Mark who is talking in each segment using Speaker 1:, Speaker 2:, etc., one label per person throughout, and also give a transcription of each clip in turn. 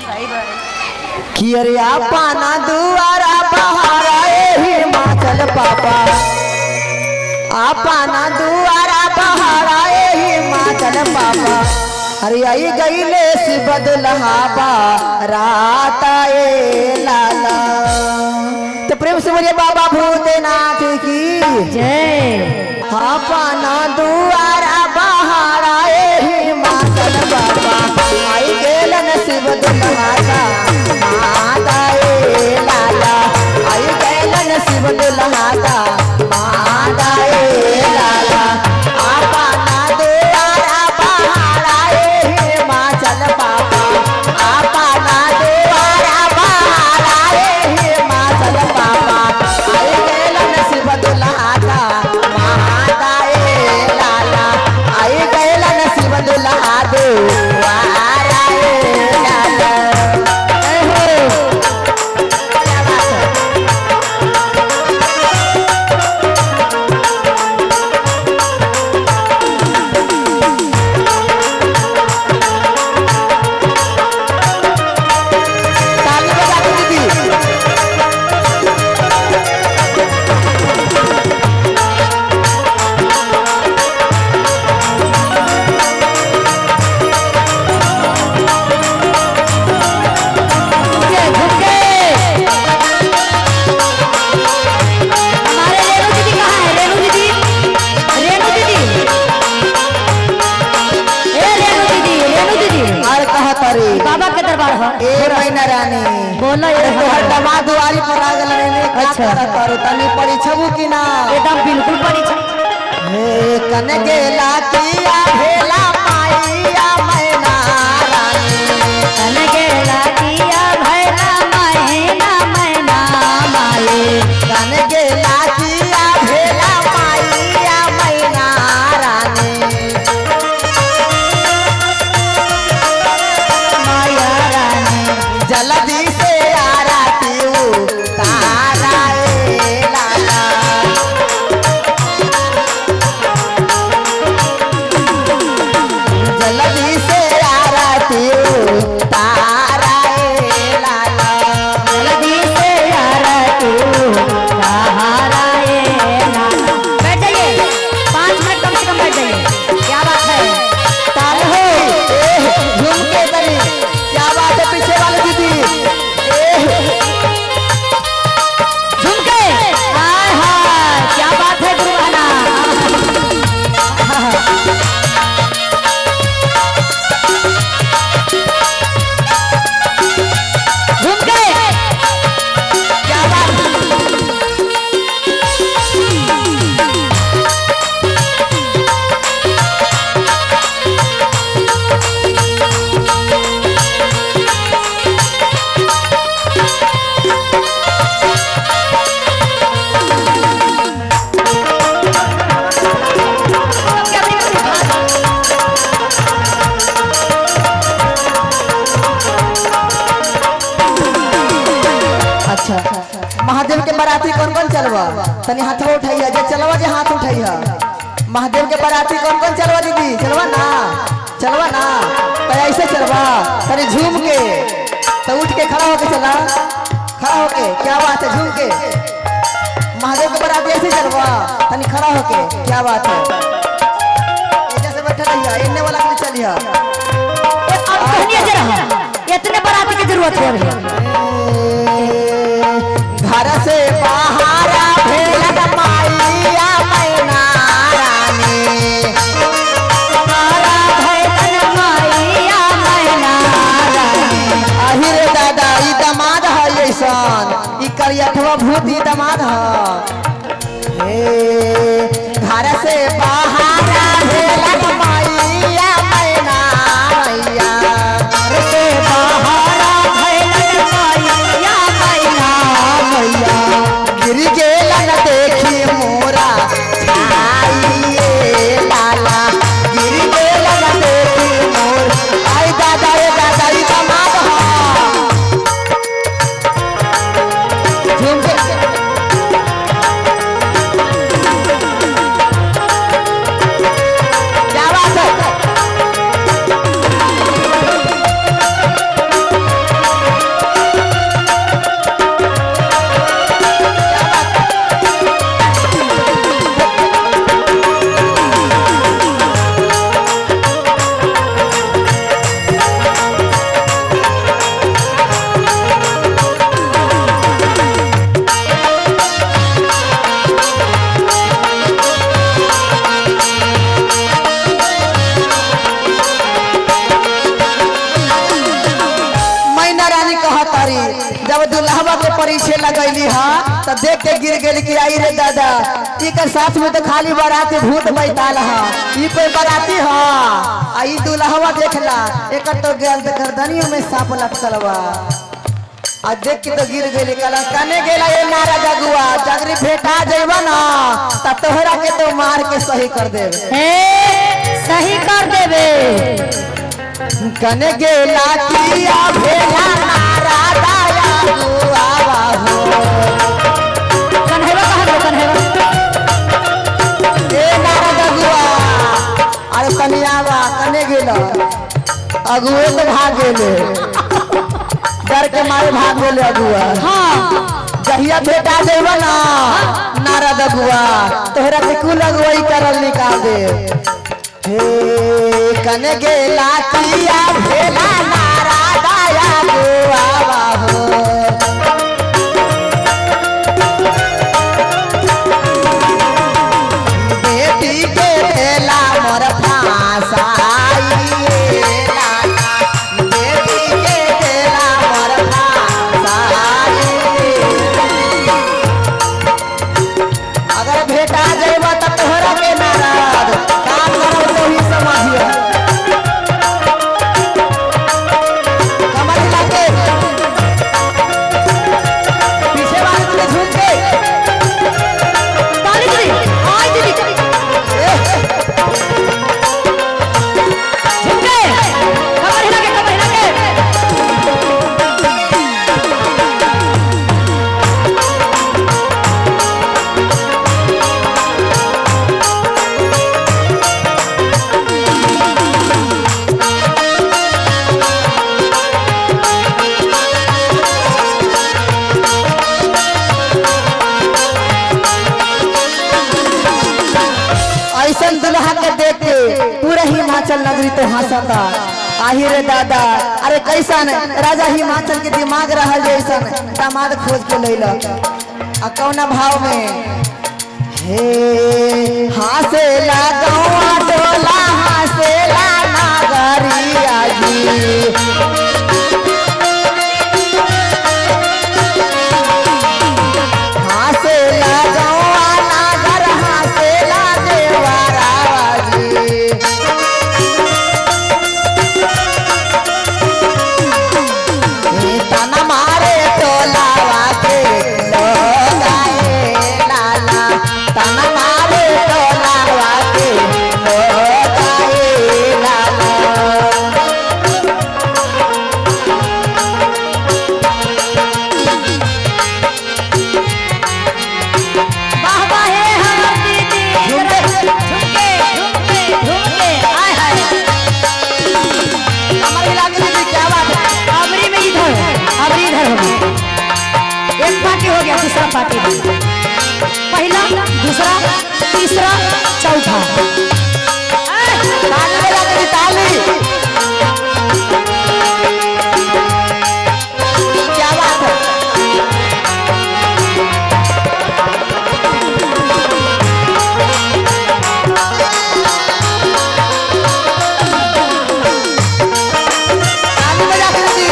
Speaker 1: कि अरे पाना दुआरा बहारा हिमाचल पापा, पाना दुआरा बहारा हिमाचल पापा। अरे आई गईले शिव दुल्हा रात ए लाला। तो प्रेम से बोलिए बाबा भूतनाथ की
Speaker 2: जय।
Speaker 1: हाँ पाना दुआरा बहारा हिमाचल बाबा, आई गेलन शिव दुल्हा माता ए लाला। आई गेलन शिव दुल्हा माता ए लाला। पाना दुआरा बहारा हिमाचल पापा, पाना दुआरा बहारा हिमाचल पापा। आई गेलन शिव दुल्हा माता ए लाला। आई गेलन शिव दुल्हा दुआरा ए लाला। ए हो क्या बात है। ताली बजा दो दीदी।
Speaker 2: झुके झुके। हमारे रेणु दीदी कहाँ है? रेणु दीदी, रेणु दीदी, ए रेणु दीदी, रेणु दीदी।
Speaker 1: और कहा तारी
Speaker 2: बाबा के दरबार हो।
Speaker 1: ए मैना रानी
Speaker 2: बोलो ये
Speaker 1: तोहर दमा दुआरी पर आ गेल रे। का
Speaker 2: अच्छा।
Speaker 1: करत तारू तनी परीक्षबू कि ना?
Speaker 2: एकदम बिल्कुल परीक्षा।
Speaker 1: हे कन गेला किया भेला माइया मैना रानी।
Speaker 2: कन गेला किया भैला मैना मैना माये।
Speaker 1: कन गेला किया भेला माइया मैना रानी।
Speaker 2: माया रानी।
Speaker 1: जल्दी से आरती तारा ए लाला। जल्दी से आरती तारा ए लाला।
Speaker 2: जल्दी से आरती तारा ए लाला। बैठ जाइए, 5 मिनट कम से कम बैठ जाइए। क्या बात है।
Speaker 1: ताल हो ए झूम के तनी। क्या बात है पीछे वाले दीदी। ए
Speaker 2: झुमके, हाय हाय, क्या बात है गुरु बहना। झुमके,
Speaker 1: क्या बात। अच्छा महादेव के बाराती कौन कौन चलवा? तनी हाथवा उठाइया जे चलवा, जे हाथ उठाइया। महादेव के बाराती कौन कौन चलवा दीदी? चलवा ना, चलवा ना। तो ऐसे चलवा तनी झूम के, तो उठ के खड़ा होके चला, खड़ा होके। क्या बात है, झूम के महादेव के बाराती ऐसे चलवा तनी खड़ा होके। क्या बात है। एजा से बैठा रहिया, एने वाला के चलिया।
Speaker 2: अब कहनिए जरा, इतने बाराती की जरूरत है अभी।
Speaker 1: घर से बाहर भेलन माइया मैना रानी।
Speaker 2: मारा भैलन माइया मैना रानी।
Speaker 1: अहि रे दादा, ई दमाद है ऐसन, ई करियठवा भूत ई दमाद है। हे घर से बाहर भेलन माइया मैना मैया।
Speaker 2: घर से बाहर भैलन माइया मैना
Speaker 1: मैया गिर गेलन देखी मोरा छाइए लाला। गिर गेलन देखी मोर। आई दादा ए दादा, ई दमाद है। झूम के। परीक्षे लगैली हा त देख के गिर गेली कि आई रे दादा, इकर साथ में तो खाली बाराती भूत बैताल हा, ई कोई बाराती हा। आ ई दुल्हवा देखला, एकर तो गल गर्दनियों में सांप लटकल बा। आ देख के तो गिर गेली। कहला कने गेला ये नारा जगुआ, जगरी भेटा जइबा ना त तोहरा के तो मार के सही कर देब।
Speaker 2: हे सही कर देबे।
Speaker 1: कने गेला किया भेला नारा दाया गुआ हो।
Speaker 2: कन्हैया कहाँ गो कन्हैया?
Speaker 1: ए नारा जगुआ, अरे कनियावा कने गेला? अगुए तो भाग गेले, डर के मारे भाग गेले अगुआ।
Speaker 2: हाँ
Speaker 1: जहिया भेटा जेबा ना नारद अगुआ, तोहरा के कुल अगुआई करल निकाल दे। हे कने गेला किया भेला नारा दाया गुआ हो। बेटी के भेला मोर फांसाई लाला, बेटी के भेला मोर फांसाई। अगर भेटा जेबा त तोहरा के नाराज काम करब तो ही समझियो। कमर हिला के पीछे वाले तुझे झूम के
Speaker 2: ताली दीदी, आई दीदी। झुमके, कमर हिला के, कमर हिला के।
Speaker 1: ऐसन दुल्हा के देख के पूरा हिमाचल नगरी तो हंसता। आही रे दादा, अरे कैसन राजा हिमाचल के दिमाग रहल जैसन दामाद खोज के लैला। आ कौना भाव में? हे हासे गौआ टोला हासेला नागरिया जी। हासेला गौआ नागर हासेला देवारा जी। ताना मारे टोलावा के लोगाए लाला, ताना मारे टोलावा के लोगाए लाला।
Speaker 2: वाह वाह हे हमर दीदी।
Speaker 1: झुमके।
Speaker 2: झुमके, झुमके, झुमके। आय हाय।
Speaker 1: कमर हिला के दीदी, क्या बात है।
Speaker 2: अबरी में इधर, अबरी इधर हो गया। एक पार्टी हो गया, दूसरा पार्टी भी। पहला, दूसरा, तीसरा, चौथा।
Speaker 1: ताली बजा के दी, ताली। क्या बात है। ताली बजा के दी।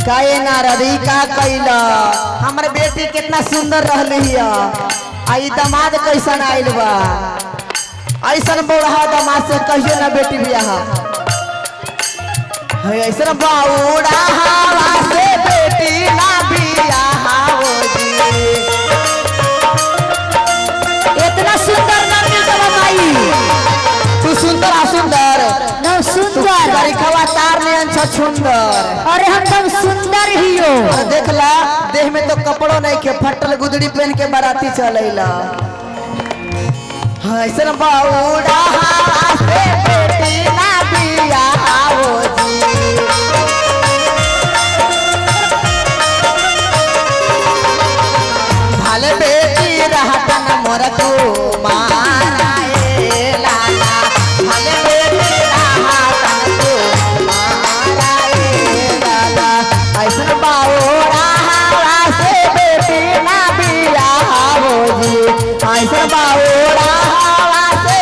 Speaker 1: काहे नारद ई का कैला? हमर बेटी कितना सुंदर रहली हिय, आ ई दामाद कैसन आइल बा। ऐसन बूढ़ा दामाद से कहियो ना बेटी बियाह है। ऐसन बूढ़ा हवा से बेटी ना बियाह हो जी।
Speaker 2: इतना सुंदर ना मिलता बा माई।
Speaker 1: तू सुंदर आ सुंदर।
Speaker 2: ना सुंदर।
Speaker 1: परिखवा तार नियन छ सुंदर।
Speaker 2: अरे हम एकदम सुंदर ही हो।
Speaker 1: और देखला देह में तो कपड़ो नहीं के, फटल गुदड़ी पहन के बाराती चलैला। ऐसन बौड़ा से बेटी ना बियाह हो जी। भले बेटी रहतन मोर कुमार ए लाला, भले बेटी रहतन कुमार ए लाला। ऐसन बौड़ा से बेटी ना बियाह हो जी। ऐसन बौड़ा से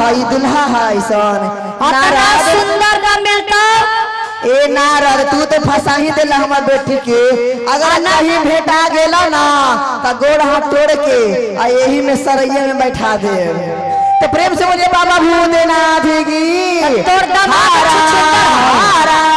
Speaker 1: है, ई दुल्हा है ऐसन।
Speaker 2: अतना
Speaker 1: नारद
Speaker 2: सुंदर ना मिलता।
Speaker 1: ए नारद, तू तो फंसा ही देला हमार बेटी के। अगर कहीं भेटा गेला ना तो गोड़ हाथ तोड़ के आ यही में सरैया में बैठा दे। तो प्रेम से बोलिए बाबा भूतनाथ की।
Speaker 2: तोर दामाद
Speaker 1: हरा
Speaker 2: छुछुंदर है।
Speaker 1: हरा।